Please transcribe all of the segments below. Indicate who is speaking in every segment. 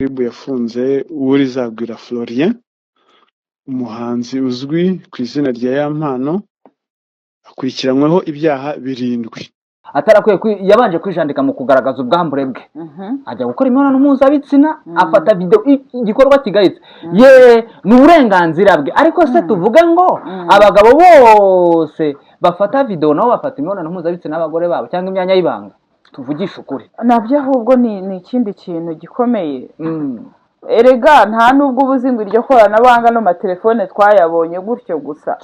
Speaker 1: RIB yafunze Uworizagwira Florien, umuhanzi uzwi ku izina rya Yampano, akurikiranyweho ibyaha birindwi.
Speaker 2: Atarakwiye yabanje kwijandika mu kugaragaza ubwambure bwe, ajya gukora imibonano mpuzabitsina, afata video, igikorwa kigayitse. Ye, ni uburenganzira bwe, ariko se tuvuge ngo abagabo bose bafata video nabo bafata imibonano mpuzabitsina n'abagore babo cyangwa imyanya y'ibanga? Tuvugishe ukuri.
Speaker 3: Nabyo ahubwo ni ikindi kintu gikomeye. Erega nta nubwo uba uzi ngo iryo koranabuhanga n'amatelefone twayabonye gutyo gusa.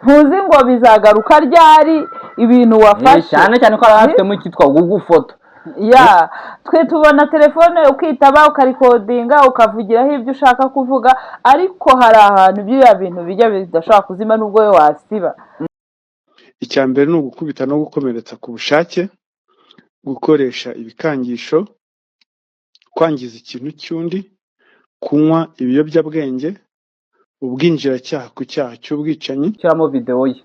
Speaker 3: Ntuzi ngo bizagaruka ryari ibintu wafashe.
Speaker 2: Cyane cyane ko hari abafitemo icyitwa Google Photo.
Speaker 3: Ya, twe tubona telefone ukitaba, ukarikodinga, ukavugiraho ibyo ushaka kuvuga, ariko hari ahantu biriya bintu bijya bidashobora kuzima n'ubwo we wasiba.
Speaker 1: Icya mbere ni ugukubita no gukomeretsa ku bushake, gukoresha ibikangisho, kwangiza ikintu cy'undi, kunywa ibiyobyabwenge, ubwinjiracyaha ku cyaha cy'ubwicanyi.
Speaker 2: Shyiramo video ye.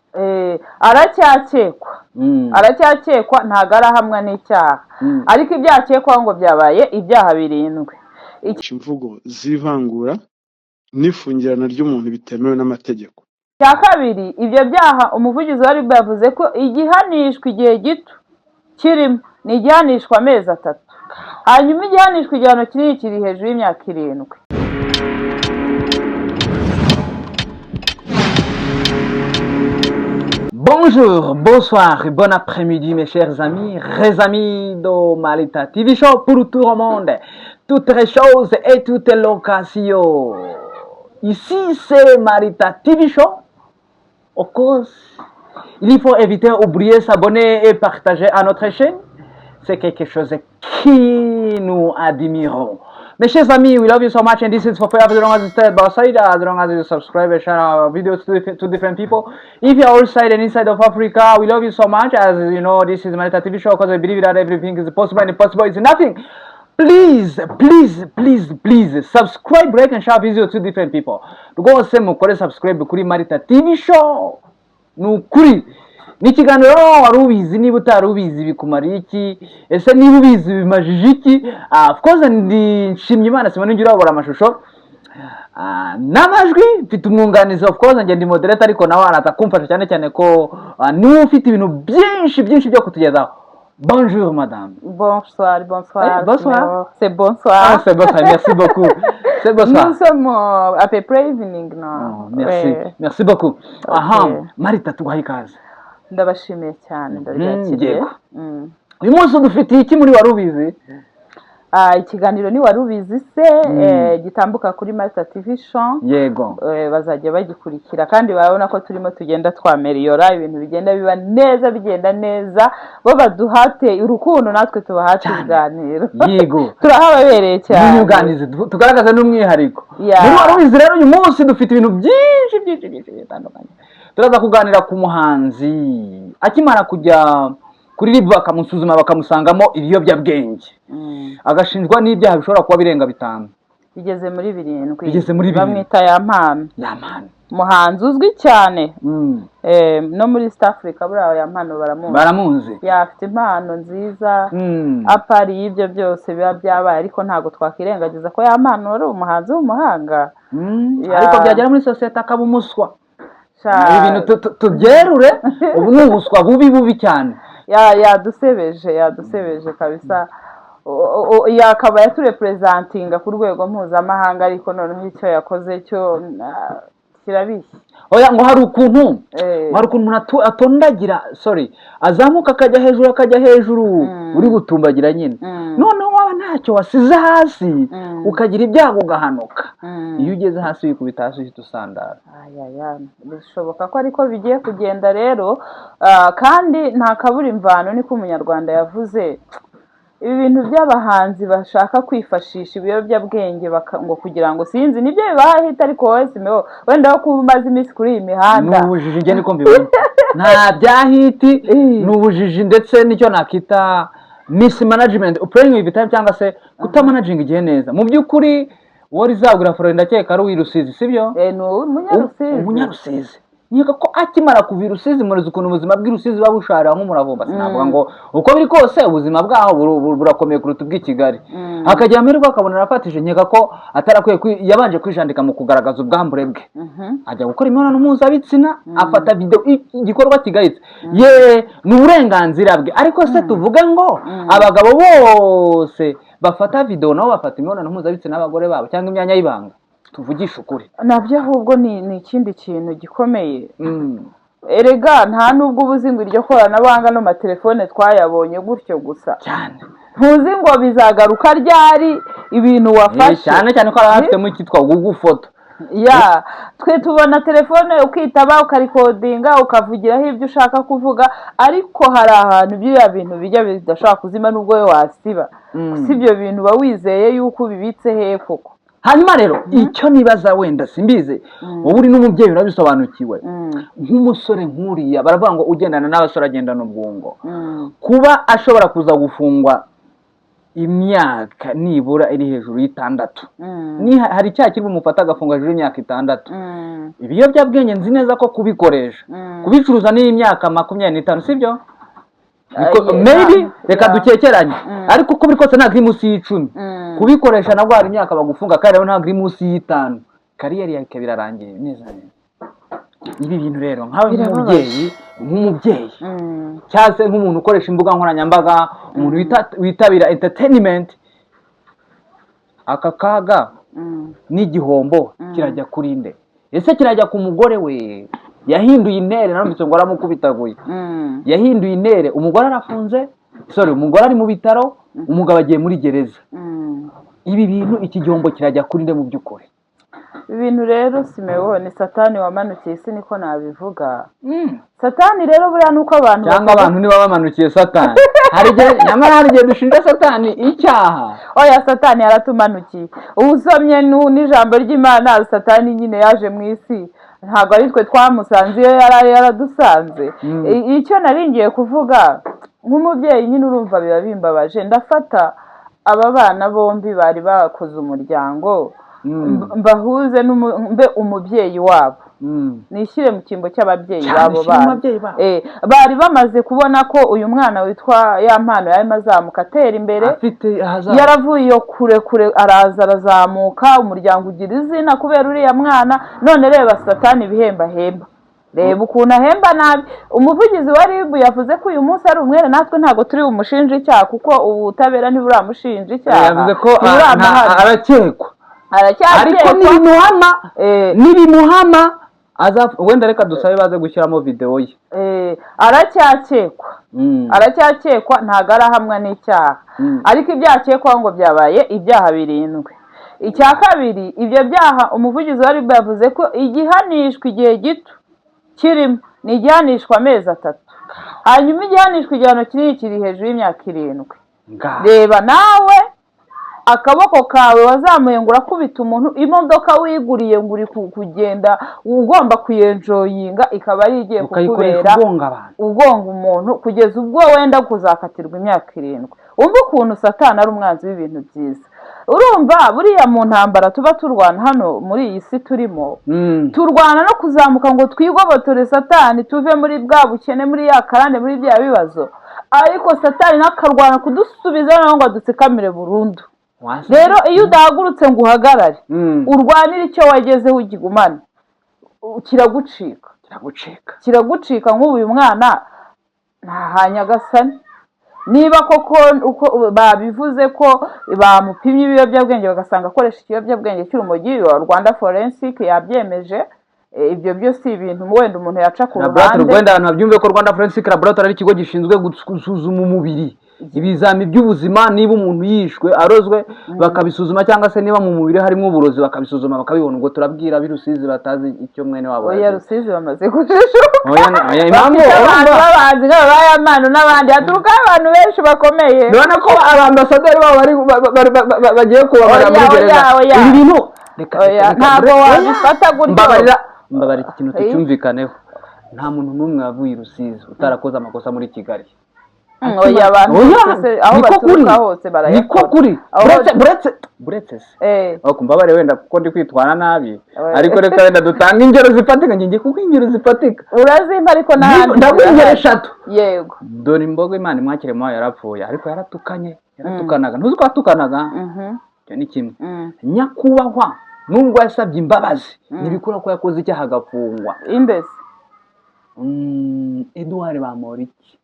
Speaker 3: Aracyakekwa. Aracyakekwa, ntabwo arahamwa n'icyaha. Ariko ibyaha akekwaho ngo byabaye ibyaha birindwi.
Speaker 1: Imvugo z'ivangura n'ifungirana ry'umuntu bitemewe n'amategeko.
Speaker 3: Icya kabiri, ibyo byaha umuvugizi wa RIB yavuze ko igihanishwa igihe gito kirimo ni igihanishwa amezi 3, hanyuma igihanishwa igihano kinini kiri hejuru y'imyaka 7.
Speaker 2: Bonjour, bonsoir, bon après-midi, mes chers amis, les amis de Malita TV Show pour tout le monde, toutes les choses et toutes les locations. Ici, c'est Marita TV Show. Of course, il faut éviter, oublier, s'abonner et partager à notre chaîne. C'est quelque chose qui nous admirons. Mes chers amis, we love you so much and this is for free as long as you stay by our side, as long as you subscribe and share our videos to different people. If you are outside and inside of Africa, we love you so much. As you know, this is Marita TV Show because I believe that everything is possible and impossible is nothing. Please, please, please, please subscribe, like and share video to different people. Rwose mukore subscribe kuri Marita TV Show. Ni ukuri. Ni ikiganiro wari ubizi, niba utari ubizi bikumariye iki? Ese niba ubizi bimajije iki? Of course, ndi Nshimyimana Simon, njye urabura amashusho n'amajwi. Mfite umwunganizi, of course njye ndi moderator, ariko nawe araza kumfasha, cyane cyane ko niwe ufite ibintu byinshi byinshi byo kutugezaho. Bonjour madame.
Speaker 3: Bonsoir, bonsoir.
Speaker 2: Eh, bonsoir.
Speaker 3: Siméon. C'est bonsoir.
Speaker 2: Ah, c'est bonsoir, merci beaucoup, c'est bonsoir.
Speaker 3: Nous sommes à peu près evening now.
Speaker 2: Oh, merci.
Speaker 3: Ouais.
Speaker 2: Merci beaucoup. Aha, Marita, tuguhaye ikaze.
Speaker 3: Ndabashimiye cyane, ndabyakiriye.
Speaker 2: Yego. Uyu munsi dufitiye iki muri Wari Ubizi?
Speaker 3: Ikiganiro ni Wari Ubizi se, gitambuka kuri Marita TV Show. Bazajya bagikurikira kandi barabona ko turimo tugenda twameriyora ibintu, bigenda biba neza, bigenda neza. Bo baduhate urukundo, natwe tubahate ibiganiro. Turahababereye cyane.
Speaker 2: N'inyunganizi tugaragaza n'umwihariko. Muri Wari Ubizi rero uyu munsi dufite ibintu byinshi byinshi byinshi bitandukanye. Turaza kuganira ku muhanzi akimara kujya kuri RIB bakamusuzuma bakamusangamo ibiyobyabwenge, agashinjwa n'ibyaha bishobora kuba birenga bitanu.
Speaker 3: Bigeze muri birindwi.
Speaker 2: Bigeze muri birindwi.
Speaker 3: Bamwita Yampano.
Speaker 2: Yampano.
Speaker 3: Umuhanzi uzwi cyane no muri East Africa buriya Yampano baramuzi.
Speaker 2: Baramuzi.
Speaker 3: Afite impano nziza. À part y'ibyo byose biba byabaye, ariko ntabwo twakirengagiza ko Yampano ari umuhanzi w'umuhanga.
Speaker 2: Ariko byagera muri sosiyete akaba umuswa. Ibi bintu tubyerure, ubu ni ubuswa bubi bubi cyane.
Speaker 3: Yadusebeje, yadusebeje kabisa. Yakaba yaturepresentinga ku rwego mpuzamahanga, ariko noneho icyo yakoze cyo kirabishye.
Speaker 2: Oya, ngo hari ukuntu ngo hari ukuntu umuntu atondagira, sorry, azamuka akajya hejuru, akajya hejuru, uri gutumbagira nyine. Noneho waba ntacyo wasize hasi, ukagira ibyago ugahanuka, iyo ugeze hasi wikubita hasi, uhita usandara.
Speaker 3: Ayaya, bishoboka ko ariko bigiye kugenda rero. Kandi nta kabura imvano, niko umunyarwanda yavuze. Ibi bintu by'abahanzi bashaka kwifashisha ibiyobyabwenge ngo kugira ngo, sinzi nibyo bibaha hit, ariko wowe Simeo, wenda aho kuba umaze iminsi kuri iyi mihanda.
Speaker 2: Ni ubujiji, njye niko mbibona, nta bya hit. Ni ubujiji ndetse n'icyo nakita mismanagement, playing with time, cyangwa se kutamanaginga igihe neza. Mu by'ukuri, uwo Rizagura Florent, ndakeka ari uw'i Rusizi, sibyo?
Speaker 3: Ni umunyarusizi.
Speaker 2: Umunyarusizi. Nkeka ko akimara kuva i Rusizi, murizi ukuntu ubuzima bw'i Rusizi buba busharira nk'umuravumba. Sinavuga ngo uko biri kose ubuzima bwaho burakomeye kuruta ubw'i Kigali. Akagira amahirwe akabona arafatije, nkeka ko atarakwiye yabanje kwijandika mu kugaragaza ubwambure bwe, ajya gukora imibonano mpuzabitsina, afata video, igikorwa kigayitse. Ye, ni uburenganzira bwe, ariko se tuvuge ngo abagabo bose bafata video nabo bafata imibonano mpuzabitsina n'abagore babo cyangwa imyanya y'ibanga? Tuvugishe ukuri.
Speaker 3: Nabyo ahubwo ni ikindi kintu gikomeye. Erega nta nubwo uba uzi ngo iryo koranabuhanga n'amatelefone twayabonye gutyo gusa.
Speaker 2: Cyane.
Speaker 3: Ntuzi ngo bizagaruka ryari ibintu wafashe.
Speaker 2: Cyane cyane ko hari abafitemo icyitwa Google Photo.
Speaker 3: Ya, twe tubona telefone ukitaba, ukarikodinga, ukavugiraho ibyo ushaka kuvuga, ariko hari ahantu biriya bintu bijya bidashobora kuzima nubwo we wasiba. Si ibyo bintu uba wizeye yuko ubibitse hehe koko?
Speaker 2: Hanyuma rero icyo nibaza, wenda simbizi, wowe uri n'umubyeyi urabisobanukiwe, nk'umusore nk'uriya, baravuga ngo ugendana n'abasore agendana ubwungo. Kuba ashobora kuza gufungwa imyaka nibura iri hejuru y'itandatu, ni hari icyaha kiri bumufata agafungwa hejuru y'imyaka 6. Ibiyobyabwenge nzi neza ko kubikoresha, kubicuruza ni imyaka 25, sibyo? Maybe reka dukekeranye, ariko uko biri kose ntabwo iri munsi y'10. Kubikoresha nabwo hari imyaka bagufunga, kandi rero ntabwo iri munsi y'itanu. Career yawe ikaba irarangiye neza neza. Ibi bintu rero nkawe
Speaker 3: Birababaje.
Speaker 2: nk'umubyeyi cyangwa se nk'umuntu ukoresha imbuga nkoranyambaga, umuntu witabira entertainment, aka kaga n'igihombo kirajya kuri nde? Ese kirajya ku mugore we yahinduye intere? Narumvise ngo aramukubitaguye. Yahinduye intere, umugore arafunze, sorry, umugore ari mu bitaro, umugabo agiye muri gereza. Ibi bintu, iki gihombo kirajya kuri nde mu by'ukuri?
Speaker 3: Ibintu rero, Simewo, ni Satani wamanukiye isi, niko nabivuga. Satani rero buriya ni uko abantu
Speaker 2: Cyangwa abantu niba bamanukiye Satani. Hari igihe, nyamara hari igihe dushinja Satani icyaha.
Speaker 3: Oya, Satani yaratumanukiye. Ubu usomye n'ijambo ry'Imana, Satani nyine yaje mu isi, ntabwo ari twe twamusanze, iyo yari yaradusanze. Icyo nari ngiye kuvuga nk'umubyeyi nyine, urumva biba bimbabaje. Ndafata aba bana bombi bari bakoze umuryango, mbahuze mbe umubyeyi wabo, nishyire mu cyimbo cy'ababyeyi
Speaker 2: Cyane,
Speaker 3: babo
Speaker 2: shyira mu
Speaker 3: bana.
Speaker 2: babyeyi babo.
Speaker 3: Bari bamaze kubona ko uyu mwana witwa Yampano yarimo azamuka atera imbere,
Speaker 2: afite ahazaza.
Speaker 3: Yaravuye iyo kure kure, araza arazamuka, umuryango ugira izina kubera uriya mwana. None reba Satani ibihembo ahemba, reba ukuntu ahemba nabi. Umuvugizi wa RIB yavuze ko uyu munsi ari umwere. Natwe ntabwo turi bumushinje icyaha, kuko ubutabera ntiburamushinja icyaha.
Speaker 2: Yavuze ko
Speaker 3: Ntiburamuhana.
Speaker 2: Arakekwa, ariko
Speaker 3: Aracyakekwa.
Speaker 2: nibimuhama, nibimuhama wenda reka dusabe baze gushyiramo videwo ye.
Speaker 3: Aracyakekwa. Aracyakekwa, ntabwo arahamwa n'icyaha. Ariko ibyaha akekwaho ngo byabaye ibyaha birindwi. Icya kabiri, ibyo byaha umuvugizi wa RIB yavuze ko igihanishwa igihe gito kirimo ni igihanishwa amezi 3, hanyuma igihanishwa igihano kinini kiri hejuru y'imyaka 7.
Speaker 2: Ngaho.
Speaker 3: Reba nawe akaboko kawe wazamuye ngo urakubita umuntu, imodoka wiguriye ngo uri kugenda ugomba kuyenjoyinga, ikaba ari igiye
Speaker 2: ukayikoresha
Speaker 3: kukubera
Speaker 2: ugonga abantu,
Speaker 3: ugonga umuntu, kugeza ubwo wenda kuzakatirwa imyaka 7. Wumva ukuntu Satani ari umwanzi w'ibintu byiza. Urumva buriya mu ntambara tuba turwana hano muri iyi si turimo, turwana no kuzamuka ngo twigobotore Satani, tuve muri bwa bukene, muri ya karande, muri bya bibazo, ariko Satani nawe akarwana kudusubiza noneho ngo adutsikamire burundu. Rero iyo udahagurutse ngo uhagarare, urwanire icyo wagezeho, ugigumane, kiragucika.
Speaker 2: Kiragucika.
Speaker 3: Kiragucika. Nk'ubu uyu mwana ntahanyagasani, niba koko uko babivuze ko bamupimye ibiyobyabwenge bagasanga akoresha ikiyobyabwenge cy'urumogi, Rwanda Forensic yabyemeje. Ibyo byose ibintu wenda umuntu yaca ku
Speaker 2: Laboratory,
Speaker 3: ruhande.
Speaker 2: Wenda abantu babyumve ko Rwanda Forensic Laboratory ari ikigo gishinzwe gusuzuma umubiri, ibizami by'ubuzima, niba umuntu yishwe arozwe bakabisuzuma, cyangwa se niba mu mubiri harimo uburozi bakabisuzuma bakabibona. Ubwo turabwira ab'i Rusizi batazi icyo mwene wabo
Speaker 3: Oya,
Speaker 2: yazize.
Speaker 3: Rusizi bamaze kujijuka.
Speaker 2: Oya, oya, impamvu
Speaker 3: Bafite abantu
Speaker 2: urumva
Speaker 3: b'abahanzi nk'aba ba Yampano n'abandi, haturukaho abantu benshi bakomeye.
Speaker 2: None ko abambasaderi babo bagiye kubabara
Speaker 3: Oya,
Speaker 2: muri gereza.
Speaker 3: oya, oya.
Speaker 2: Ibi bintu reka
Speaker 3: Oya,
Speaker 2: reka
Speaker 3: ntabwo wabifata gutyo.
Speaker 2: Mbabarira, mbabarira, iki kintu
Speaker 3: Eh.
Speaker 2: tucyumvikaneho. Nta muntu n'umwe wavuye i Rusizi utarakoze amakosa muri Kigali.
Speaker 3: Oya, abantu
Speaker 2: Oya,
Speaker 3: bose se, aho
Speaker 2: niko
Speaker 3: baturuka
Speaker 2: kuri.
Speaker 3: hose barayakora.
Speaker 2: Niko kuri.
Speaker 3: Aho
Speaker 2: Buretse se, aho kumva wenda kuko ndi kwitwara nabi,
Speaker 3: Oya.
Speaker 2: ariko reka wenda dutange ingero zifatika. Ngiye kuguha ingero zifatika.
Speaker 3: Urazimpa, ariko n'ahandi
Speaker 2: Ndaguha ingero
Speaker 3: zirahari.
Speaker 2: 3.
Speaker 3: Yego.
Speaker 2: Dore imbogo, Imana imwakire muhayo, yarapfuye, ariko yaratukanye, yaratukanaga. Ntuzi ko yatukanaga?
Speaker 3: Mhm.
Speaker 2: Icyo ni kimwe. Nyakubahwa, nubwo yasabye imbabazi, ntibikura ko yakoze icyaha agafungwa.
Speaker 3: Indese?
Speaker 2: Edouard Bamporiki,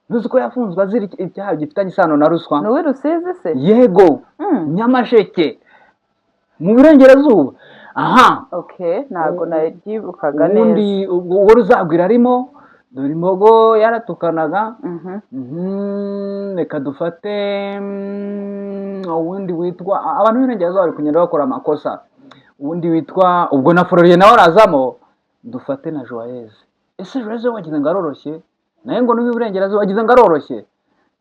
Speaker 2: ntuzi ko yafunzwe azira icyaha gifitanye isano na ruswa?
Speaker 3: Ni uw'i Rusizi se?
Speaker 2: Yego. Nyamasheke, mu burengerazuba aha.
Speaker 3: Okay, ntabwo nabyibukaga neza.
Speaker 2: Ubundi ubwo uwo Ruzagwira arimo, dore imbogo yaratukanaga. Reka dufate uwundi witwa, abantu b'iburengerazuba bari kugenda bakora amakosa, uwundi witwa, ubwo na Florian nawe arazamo, dufate na Joyeuse. Ese Joyeuse we wagize ngo aroroshye? Nawe ngo n'uw'iburengerazuba, wagize ngo aroroshye?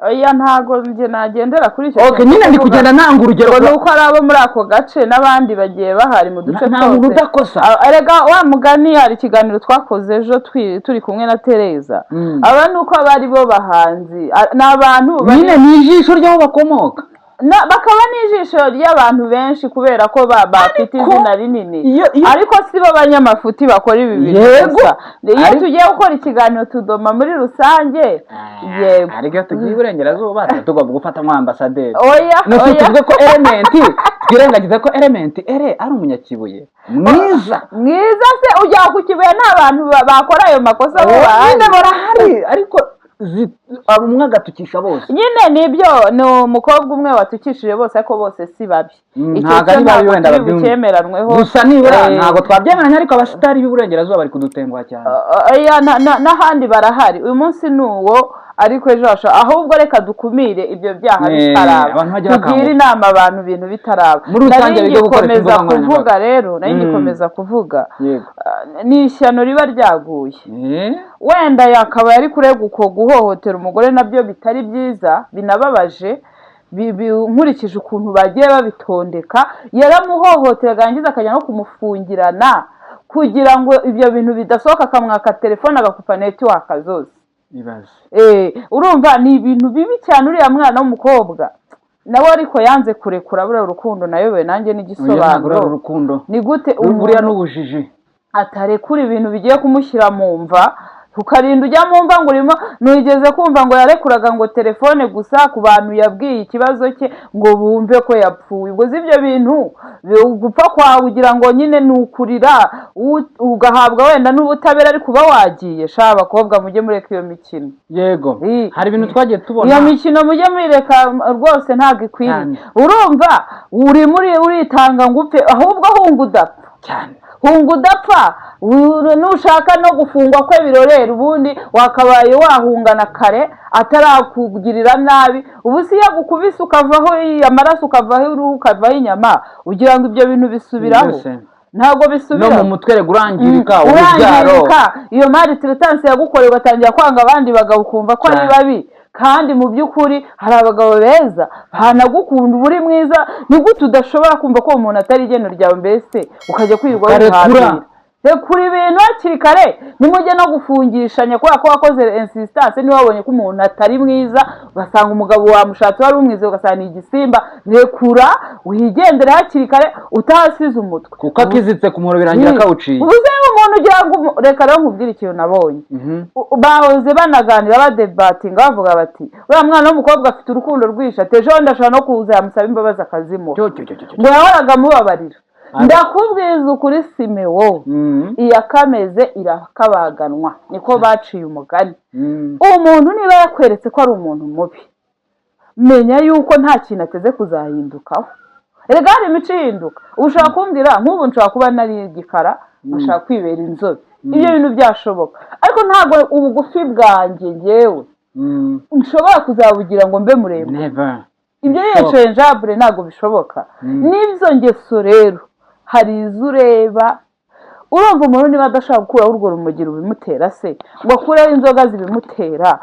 Speaker 3: Oya, ntabwo njye nagendera kuri icyo
Speaker 2: Okay,
Speaker 3: kintu
Speaker 2: nyine ndi
Speaker 3: kuvuga
Speaker 2: kugenda nanga urugero.
Speaker 3: ngo ni uko ari abo muri ako gace, n'abandi bagiye bahari mu duce
Speaker 2: Nta muntu
Speaker 3: twose.
Speaker 2: udakosa.
Speaker 3: Ah, erega wa mugani, hari ikiganiro twakoze ejo turi kumwe na Tereza. Aba ni uko aba ari bo bahanzi. Ah, ni abantu
Speaker 2: Nyine ni ijisho ry'aho bakomoka.
Speaker 3: Bakaba n'ijisho ry'abantu benshi kubera ko bafite
Speaker 2: Ariko
Speaker 3: izina rinini,
Speaker 2: iyo
Speaker 3: ariko si bo banyamafuti bakora ibi bintu gusa. Iyo tugiye gukora ikiganiro tudoma muri rusange, yego.
Speaker 2: Ariko iyo tugiye iburengerazuba tuba tugomba gufata nk'ambasaderi.
Speaker 3: Oya.
Speaker 2: Nuko
Speaker 3: Oya.
Speaker 2: tuvuge ko Element, twirengagize ko Element ere ari umunyakibuye mwiza.
Speaker 3: Mwiza se? Ujya ku Kibuye nta bantu bakora ayo makosa bo bahari?
Speaker 2: Nyine barahari, ariko umwe agatukisha bose.
Speaker 3: Nyine nibyo, ni umukobwa umwe watukishije bose, ariko bose si babi. Icyo
Speaker 2: Ntabwo
Speaker 3: cyo
Speaker 2: ari babi,
Speaker 3: ntabwo
Speaker 2: wenda
Speaker 3: turi
Speaker 2: babyumve.
Speaker 3: bucyemeranweho.
Speaker 2: Gusa nibura ntabwo twabyemeranya, ariko abasitari b'iburengerazuba bari kudutenguha cyane.
Speaker 3: Oya, n'ahandi barahari. Uyu munsi ni uwo, ariko ejo hashobora. Ahubwo reka dukumire ibyo byaha bitaraba,
Speaker 2: Abantu bajye
Speaker 3: tugire
Speaker 2: bakanguka.
Speaker 3: inama abantu ibintu bitaraba.
Speaker 2: Muri rusange
Speaker 3: Nari
Speaker 2: bige gukoresha
Speaker 3: ngikomeza
Speaker 2: imbuga nkoranyambaga.
Speaker 3: kuvuga rero, nari ngikomeza kuvuga.
Speaker 2: Yego.
Speaker 3: Ah, ni ishyano riba ryaguye. Wenda yakaba yari kurega uko guhohotera umugore, nabyo bitari byiza, binababaje. Nkurikije ukuntu bagiye babitondeka, yaramuhohoteraga, yarangiza akajya no kumufungirana kugira ngo ibyo bintu bidasohoka, akamwaka telefone, agakupa network zose.
Speaker 2: Ibaze.
Speaker 3: Urumva ni ibintu bibi cyane. Uriya mwana w'umukobwa nawe ariko yanze kurekura buriya urukundo, nayobewe nanjye
Speaker 2: Oya, ntabwo ari
Speaker 3: n'igisobanuro.
Speaker 2: urukundo.
Speaker 3: Ni gute
Speaker 2: Buriya
Speaker 3: umuntu
Speaker 2: ni ubujiji.
Speaker 3: atarekura ibintu bigiye kumushyira mu mva, ukarinda ujya mu mva ngo urimo? Nugeze kumva ngo yarekuraga ngo telefone gusa ku bantu yabwiye ikibazo cye ngo bumve ko yapfuye. Ubwo si ibyo bintu gupfa kwawe ugira ngo nyine ni ukurira, ugahabwa wenda n'ubutabera, ariko uba wagiye. Sha abakobwa, mujye mureka iyo mikino.
Speaker 2: Yego, hari ibintu twagiye tubona.
Speaker 3: Iyo mikino mujye muyireka rwose, ntabwo ikwiriye.
Speaker 2: Cyane.
Speaker 3: Urumva uri muri uritanga ngo upfe, ahubwo hunga udapfa.
Speaker 2: Cyane.
Speaker 3: Hunga udapfa. Nushaka no gufungwa kwe birorera, ubundi wakabaye wahungana kare atarakugirira nabi. Ubu si yagukubise ukavaho amaraso, ukavaho uruhu, ukavaho inyama, ugira ngo ibyo bintu bisubiraho?
Speaker 2: Byose.
Speaker 3: Ntabwo
Speaker 2: No
Speaker 3: bisubiraho.
Speaker 2: mu mutwe rega urangirika, urubyaro.
Speaker 3: Urangirika. Iyo maltraitance yagukoreye, ugatangira kwanga abandi bagabo, ukumva ko ari babi, kandi mu by'ukuri hari abagabo beza banagukunda, uba uri mwiza. Ni gute udashobora kumva ko uwo muntu atari igeno ryawe, mbese ukajya kwirirwa
Speaker 2: Ukarekura.
Speaker 3: wihambira? Rekura ibintu hakiri kare. Nimujye no gufungishanya kubera ko wakoze insistance, niba wabonye ko umuntu atari mwiza, ugasanga umugabo wamushatse wari umwize, ugasanga ni igisimba, rekura wigendere hakiri kare utahasize umutwe.
Speaker 2: Kuko akizitse ku muhoro birangira kawuciye.
Speaker 3: Ubu se umuntu ugira ngo reka rero nkubwire ikintu nabonye. Bahoze banaganira, badebatinga, bavuga bati uriya mwana w'umukobwa afite urukundo rwinshi, ati ejo bundi ashobora no kuza yamusaba imbabazi akazimuha.
Speaker 2: Cyo cyo cyo cyo cyo.
Speaker 3: Ngo yahoraga amubabarira. Ndakubwiza ukuri, Simewo, iyakameze irakabaganwa, niko baciye umugani. Umuntu niba yakweretse ko ari umuntu mubi, menya yuko nta kintu ateze kuzahindukaho. Erega hari imico ihinduka. Ubu ushobora kumbwira nk'ubu nshobora kuba nari igikara, nkashaka kwibera inzobe, ibyo bintu byashoboka, ariko ntabwo ubugufi bwanjye ngewe nshobora kuzabugira ngo mbe muremure.
Speaker 2: Never.
Speaker 3: Ibyo ni
Speaker 2: Bishoboka.
Speaker 3: interchangeable, ntabwo bishoboka. N'izo ngeso rero hari izo ureba, urumva umuntu niba adashaka gukuraho urwo rumogi rubimutera se, ngo akureho inzoga zibimutera.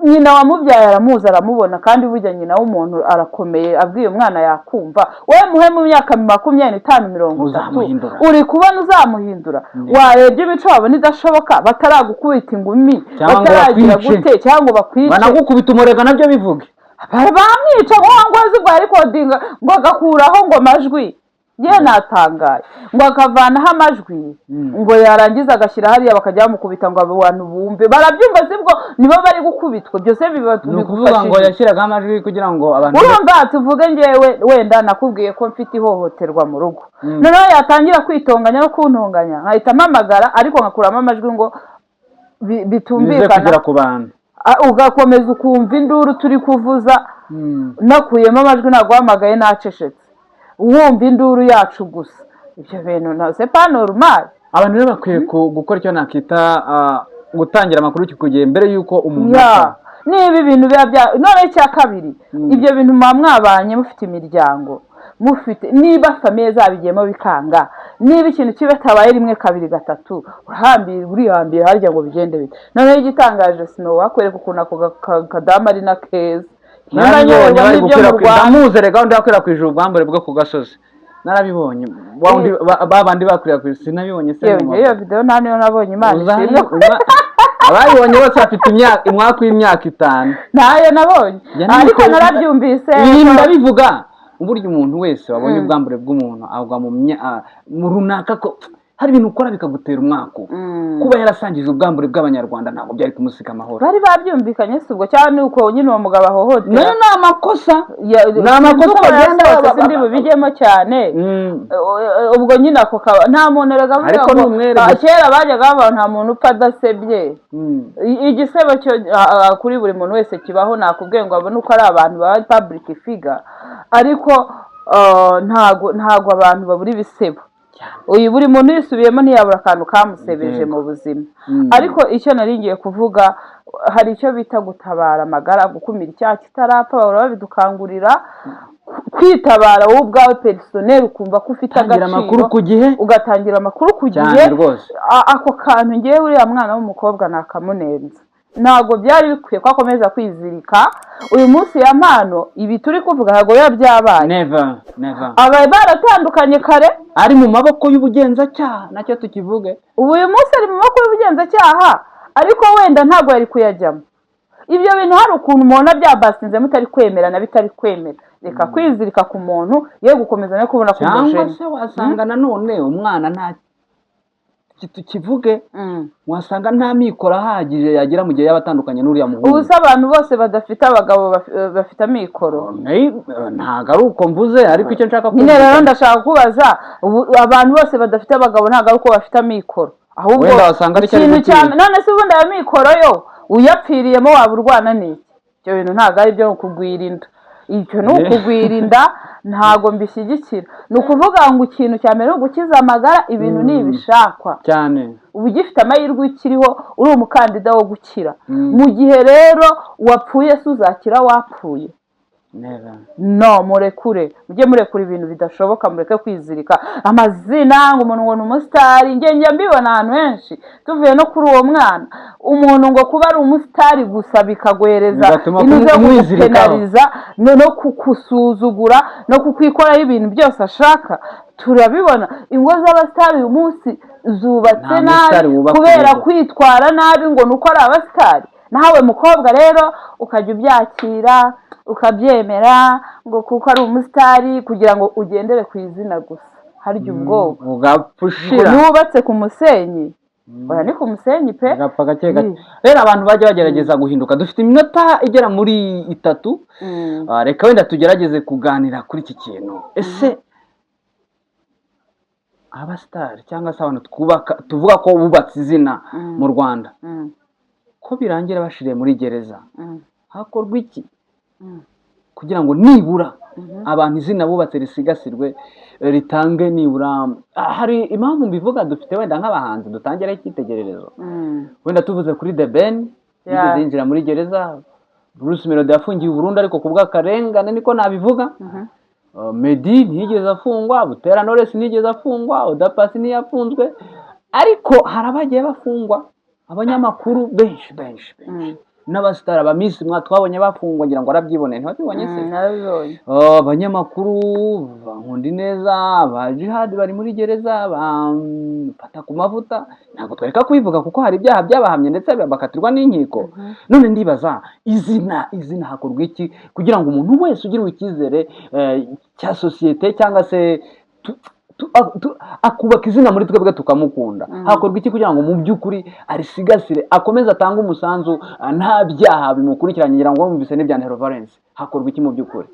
Speaker 3: Nyina wamubyaye aramuzi, aramubona, kandi burya nyina w'umuntu arakomeye, abwiye umwana yakumva. Wowe muhe mu myaka 25, 30,
Speaker 2: Uzamuhindura.
Speaker 3: uri kubona uzamuhindura? Warebye imico wabona idashoboka, bataragukubita ingumi,
Speaker 2: Cyangwa ngo
Speaker 3: bataragira
Speaker 2: bakwice.
Speaker 3: gute, cyangwa ngo bakwice.
Speaker 2: Banagukubita umurega nabyo bivuge.
Speaker 3: Bamwica ngo azi bwa recordinga, ngo agakuraho ngo amajwi ye. Natangaye, ngo akavanaho amajwi, ngo yarangiza agashyira hariya, bakajya bamukubita ngo abo bantu bumve. Barabyumva sibwo nibo bari gukubitwa, byose biba
Speaker 2: Ni ukuvuga ngo
Speaker 3: bigufashije.
Speaker 2: yashyiragaho amajwi kugira ngo abantu
Speaker 3: Urumva, tuvuge ngewe wenda nakubwiye ko mfite ihohoterwa mu rugo, noneho yatangira kwitonganya no kuntonganya, nkahita mpamagara, ariko nkakuramo amajwi ngo
Speaker 2: bize
Speaker 3: bitumvikana
Speaker 2: kugera ku bantu.
Speaker 3: Ah, ugakomeza ukumva induru turi kuvuza. Nakuyemo amajwi, naguhamagaye nacecetse, wumva induru yacu gusa. Ibyo bintu na c'est pas normal.
Speaker 2: Abantu rero bakwiye gukora icyo nakita gutangira amakuru ku gihe mbere y'uko umuntu
Speaker 3: Ya
Speaker 2: apfa.
Speaker 3: Niba ibintu biba bya none icya kabiri, ibyo bintu muba mwabanye, mufite imiryango, mufite, niba famille zabigiyemo bikanga, niba ikintu kiba kitabaye rimwe, kabiri, gatatu, urahambira, urihambira harya ngo bigende bite? Noneho igitangaje, sino wakwereka ukuntu ako kadamu ari na keza.
Speaker 2: Narabibonye bari
Speaker 3: n'ibyo mu
Speaker 2: gukwirakwiza
Speaker 3: Rwanda.
Speaker 2: Ndamuzi rega, undi yakwirakwije ubwambure bwo ku gasozi, narabibonye. Wa wundi ba bandi bakwirakwije, sinabibonye se?
Speaker 3: Yewe,
Speaker 2: mu
Speaker 3: njye iyo videwo nta niyo nabonye, Imana ishimwe.
Speaker 2: Abayibonye bose bafite imyaka, umwaka w'imyaka 5.
Speaker 3: Ntayo nabonye.
Speaker 2: Ya,
Speaker 3: Ariko narabyumvise.
Speaker 2: Ibi ndabivuga, uburyo umuntu wese wabonye ubwambure bw'umuntu agwa mu runaka, ko hari ibintu ukora bikagutera umwaku. Kuba yarasangije ubwambure bw'Abanyarwanda ntabwo byari kumusiga amahoro.
Speaker 3: Bari babyumvikanye si ubwo, cyangwa ni uko nyine uwo mugabo ahohotera?
Speaker 2: Nayo ni amakosa. Ni amakosa
Speaker 3: Sinzi uko
Speaker 2: bagenda
Speaker 3: yasohotse, sindi bubijyemo cyane. Ubwo nyine ako kaba nta muntu erega avuga
Speaker 2: Ariko
Speaker 3: ngo
Speaker 2: ni umwere
Speaker 3: ah,
Speaker 2: gusa.
Speaker 3: Kera bajyaga bavuga nta muntu upfa adasebye. Igisebo cyo kuri buri muntu wese kibaho. Nakubwiye ngo abone uko ari abantu baba public figure, ariko ntago abantu babura ibisebo. Uyu buri muntu yisubiyemo ntiyabura akantu kamusebeje mu buzima. Ariko icyo nari ngiye kuvuga, hari icyo bita gutabara amagara, gukumira icyaha kitarapfa. Bahora babidukangurira kwitabara wowe ubwawe personnel, ukumva ko ufite
Speaker 2: Tangira amakuru
Speaker 3: agaciro,
Speaker 2: ku gihe.
Speaker 3: ugatangira amakuru ku
Speaker 2: Cyane
Speaker 3: gihe.
Speaker 2: rwose.
Speaker 3: Ako kantu ngewe uriya mwana w'umukobwa nakamunenza. Ntabwo byari bikwiye ko akomeza kwizirika. Uyu munsi ya mpano ibi turi kuvuga ntabwo biba byabaye.
Speaker 2: Never, never.
Speaker 3: Aba baratandukanye kare.
Speaker 2: Ari mu maboko y'ubugenzacyaha, nacyo tukivuge.
Speaker 3: Ubu uyu munsi ari mu maboko y'ubugenzacyaha, ariko wenda ntabwo yari kuyajyamo. Ibyo bintu hari ukuntu mubona byabasinze, mutari kwemerana, bitari kwemera, reka kwizirika ku muntu, ye gukomeza no kubona ko
Speaker 2: Cyangwa
Speaker 3: umujene.
Speaker 2: se wasanga nanone umwana nta tukivuge, wasanga nta mikoro ahagije yagira mu gihe yaba atandukanye n'uriya muhungu.
Speaker 3: Ubu se abantu bose badafite abagabo bafite amikoro?
Speaker 2: Ntabwo ari uko mvuze, ariko icyo nshaka
Speaker 3: Nyine rero
Speaker 2: kumvikana-
Speaker 3: ndashaka kubaza, ubu abantu bose badafite abagabo ntabwo ari uko bafite amikoro, ahubwo
Speaker 2: Wenda wasanga aricyo ari
Speaker 3: ikintu cya
Speaker 2: gutinya.
Speaker 3: none se ubundi ayo mikoro yo uyapfiriyemo waba urwana n'iki? Ibyo bintu ntabwo ari ibyo kugwira inda, icyo ni ukugwira inda, ntabwo mbishyigikira. Ni ukuvuga ngo ikintu cya mbere ni ugukiza amagara, ibintu ni ibishakwa.
Speaker 2: Cyane.
Speaker 3: Uba ugifite amahirwe ukiriho, uri umukandida wo gukira. Mu gihe rero wapfuye se uzakira wapfuye?
Speaker 2: Never.
Speaker 3: No murekure, mujye murekura ibintu bidashoboka, mureke kwizirika amazina ngo umuntu ngo ni umusitari. Njye njya mbibona ahantu henshi, tuvuye no kuri uwo mwana, umuntu ngo kuba ari umusitari gusa bikaguhereza
Speaker 2: Bigatuma
Speaker 3: ibintu byo
Speaker 2: umwizirikaho.
Speaker 3: kugupenariza no kukusuzugura no kukwikoraho ibintu byose ashaka. Turabibona, ingo z'abasitari uyu munsi zubatse
Speaker 2: Nta musitari
Speaker 3: nabi
Speaker 2: wubaka
Speaker 3: kubera
Speaker 2: urugo.
Speaker 3: kwitwara nabi ngo ni uko ari abasitari. Nawe mukobwa rero ukajya ubyakira, ukabyemera ngo kuko ari umusitari, kugira ngo ugendere ku izina gusa. Harya ubwoba
Speaker 2: Ugapfa
Speaker 3: ngo
Speaker 2: ushira.
Speaker 3: nubatse ku musenyi? Oya, ni ku musenyi pe.
Speaker 2: Ugapfa gake gake. Rero abantu bajya bagerageza guhinduka. Dufite iminota igera muri 3. Ah, reka wenda tugerageze kuganira kuri iki kintu. Ese abasitari cyangwa se abantu twubaka, tuvuga ko bubatse izina mu Rwanda, ko birangira bashiriye muri gereza, hakorwa iki kugira ngo nibura abantu izina bubatse risigasirwe, ritange nibura? Hari impamvu mbivuga, dufite wenda nk'abahanzi dutangiraho icyitegererezo. Wenda tuvuze kuri The Ben, yigeze yinjira muri gereza. Bruce Melody yafungiwe i Burundi, ariko ku bw'akarengane niko nabivuga. Meddy ntiyigeze afungwa, Butera Knowless ntiyigeze afungwa, Oda Paccy ntiyafunzwe, ariko hari abagiye bafungwa, abanyamakuru benshi benshi benshi. N'abasitari, abamisi mwa twabonye bafungwa, ngira ngo warabyiboneye, ntiwabibonye se?
Speaker 3: Narabibonye.
Speaker 2: Oh, abanyamakuru ba Nkundineza, ba Jihad bari muri gereza, bafata ku mavuta, ntabwo twereka kubivuga kuko hari ibyaha byabahamye ndetse bakatirwa n'inkiko. None ndibaza, izina hakorwa iki kugira ngo umuntu wese ugiriwe icyizere cya sosiyete cyangwa se akubaka izina muri twebwe tukamukunda, hakorwa iki kugira ngo mu by'ukuri arisigasire, akomeze atange umusanzu nta byaha bimukurikiranye? Ngira ngo wumvise n'ibya Ndahiro Valens. Hakorwa iki mu by'ukuri?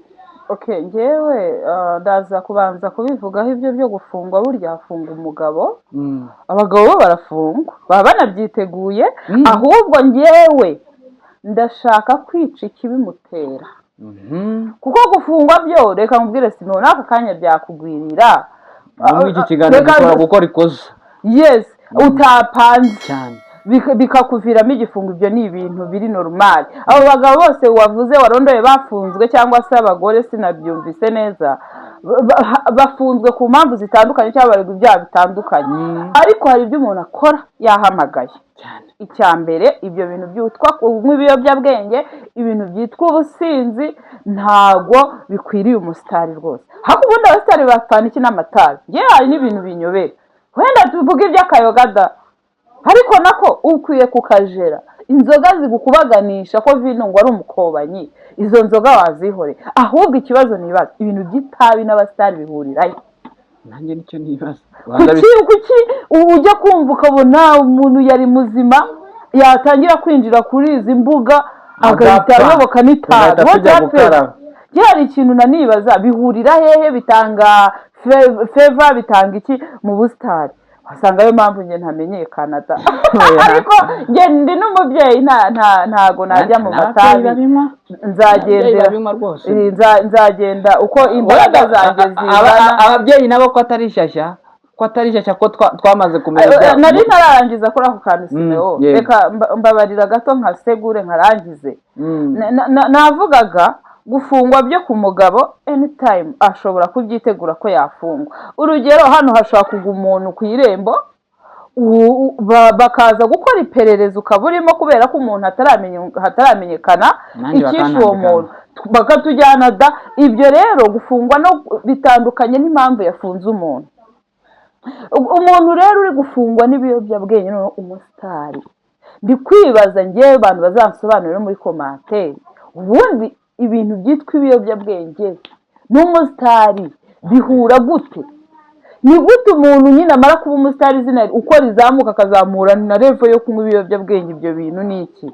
Speaker 3: Okay, njyewe ndaza kubanza kubivugaho ibyo byo gufungwa. Burya hafunga umugabo, abagabo bo barafungwa baba banabyiteguye. Ahubwo njyewe ndashaka kwica ikibimutera, kuko gufungwa byo, reka nkubwire Simon, n'aka kanya byakugwirira.
Speaker 2: Muri iki kiganiro dushobora gukora ikosa.
Speaker 3: Yes, utapanze
Speaker 2: cyane.
Speaker 3: Bikakuviramo igifungo. Ibyo ni ibintu biri normal. Abo bagabo bose wavuze, warondoye, bafunzwe, cyangwa se abagore, sinabyumvise neza, bafunzwe ku mpamvu zitandukanye cyangwa baregwa ibyaha bitandukanye. Ariko hari ibyo umuntu akora yahamagaye. Icya mbere, ibyo bintu byitwa kunywa ibiyobyabwenge, ibintu byitwa ubusinzi, ntago bikwiriye umusitari rwose. Ariko ubundi abasitari bapfana iki n'amatabi? Ngewe hari n'ibintu binyobera. Wenda tuvuge iby'akayoga da, ariko nako ukwiye kukajera. Inzoga zigukubaganisha, ko vino ngo ari umukobanyi, izo nzoga wazihore. Ahubwo ikibazo nibaza, ibintu by'itabi n'abasitari bihurirayo?
Speaker 2: Nanjye nicyo nibaza.
Speaker 3: Kuki ujya kumva ukabona umuntu yari muzima, yatangira kwinjira kuri izi mbuga agahita
Speaker 2: Agapfa.
Speaker 3: ayoboka n'itabi?
Speaker 2: Tugahita
Speaker 3: What
Speaker 2: tujya
Speaker 3: happened?
Speaker 2: gukaraba.
Speaker 3: Njye hari ikintu nanibaza: bihurira hehe? Bitanga favor, bitanga iki mu busitari? Wasanga ariyo mpamvu njye ntamenyekana da.
Speaker 2: Oya.
Speaker 3: Ariko njye ndi n'umubyeyi, ntago najya mu
Speaker 2: N'ababyeyi
Speaker 3: matabi.
Speaker 2: babinywa.
Speaker 3: Nzagendera
Speaker 2: Ababyeyi babinywa rwose.
Speaker 3: Nzagenda uko imbaraga zanjye zingana.
Speaker 2: Ababyeyi nabo ko atari shyashya, ko atari shyashya, ko twamaze kumenya
Speaker 3: Nari ntararangiza kuri ako kantu, Simeo.
Speaker 2: Yego.
Speaker 3: Reka mbabarira gato nkasegure nkarangize. Navugaga gufungwa byo ku mugabo, anytime ashobora kubyitegura ko yafungwa. Urugero, hano hashobora kugwa umuntu ku irembo, bakaza gukora iperereza, ukaba urimo, kubera ko umuntu hataramenyekana
Speaker 2: Nanjye
Speaker 3: icyishe uwo
Speaker 2: bakantambikana.
Speaker 3: muntu, bakatujyana da. Ibyo rero gufungwa no bitandukanye n'impamvu yafunze umuntu. Umuntu rero uri gufungwa n'ibiyobyabwenge, noneho umusitari, ndi kwibaza ngewe, abantu bazansobanurire muri commentaire, ubundi ibintu byitwa ibiyobyabwenge n'umusitari bihura gute? Ni gute umuntu nyine amara kuba umusitari, izina uko rizamuka akazamura na level yo kunywa ibiyobyabwenge? Ibyo bintu ni iki?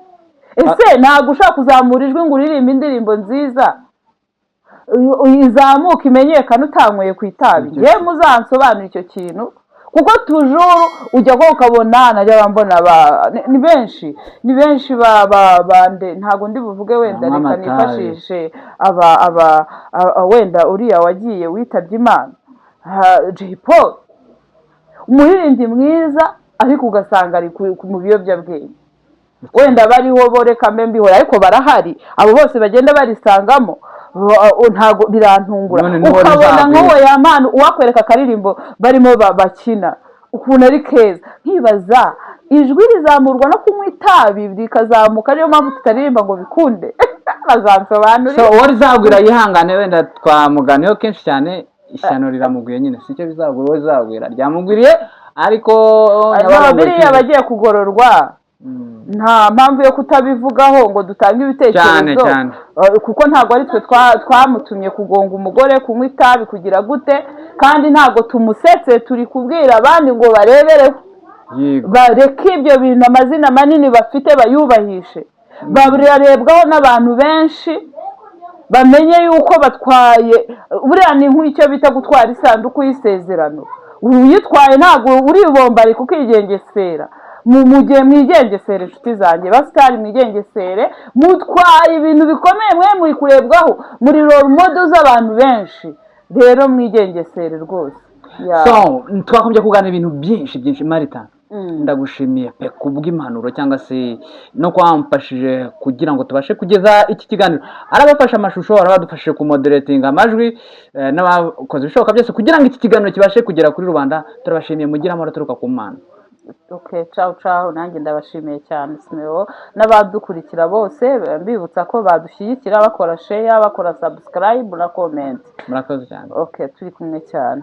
Speaker 3: Ese ntabwo ushaka kuzamura ijwi ngo uririmbe indirimbo nziza, izamuka, imenyekane, utanyweye ku itabi? Ngewe muzansobanure icyo kintu, kuko tujuru ujya ko ukabona najya mbona ni benshi, ni benshi ba ba bande, ntabwo ndi buvuge wenda.
Speaker 2: Banywa
Speaker 3: Reka
Speaker 2: amatabi.
Speaker 3: nifashishe aba wenda uriya wagiye witabye Imana, Jay Paul, umuririmbyi mwiza, ariko ugasanga ari mu biyobyabwenge. Wenda bariho bo, reka mbe mbihora, ariko barahari abo bose bagenda barisangamo. Ntabwo birantungura.
Speaker 2: None niho
Speaker 3: Ukabona
Speaker 2: rizagwira.
Speaker 3: nk'uwo Yampano, uwakwereka akaririmbo barimo bakina ukuntu ari keza, nkibaza, ijwi rizamurwa no kunywa itabi rikazamuka? Niyo mpamvu tutaririmba ngo bikunde? Bazansobanurire.
Speaker 2: So uwo rizagwira yihangane, wenda twamuganiyeho kenshi cyane, ishyano riramugwiye nyine, sicyo bizagwira uwo rizagwira, ryamugwiriye, ariko Nyabarongo
Speaker 3: Biriya abagiye kugororwa, nta mpamvu yo kutabivugaho ngo dutange ibitekerezo.
Speaker 2: Cyane, cyane.
Speaker 3: Kuko ntabwo ari twe twamutumye kugonga umugore, kunywa itabi, kugira gute, kandi ntabwo tumusetse, turi kubwira abandi ngo barebereho, bareke ibyo bintu. Amazina manini bafite bayubahishe, bararebwaho n'abantu benshi, bamenye yuko batwaye, buriya ni nk'icyo bita gutwara isanduku y'isezerano. Uyitwaye ntabwo uribombarika ukigengesera. Mu gihe mwigengesere, inshuti zanjye basitari, mwigengesere, mutwaye ibintu bikomeye. Mwe muri kurebwaho, muri role model z'abantu benshi, rero mwigengesere rwose. Yeah.
Speaker 2: So twakomeje kuganira ibintu byinshi byinshi. Marita, ndagushimiye pe kubw'impanuro cyangwa se no kwamfashije kugira ngo tubashe kugeza iki kiganiro. Arabafasha amashusho, arabadufashije kumoderatinga amajwi, n'abakoze ibishoboka byose kugira ngo iki kiganiro kibashe kugera kuri rubanda. Turabashimiye, mugire amahoro aturuka ku Mana.
Speaker 3: Okay, ciao ciao. Nanjye ndabashimiye cyane, Simeo, n'abadukurikira bose. Mbibutsa ko badushyigikira bakora share, bakora subscribe na comment.
Speaker 2: Murakoze cyane.
Speaker 3: Okay, turi kumwe cyane.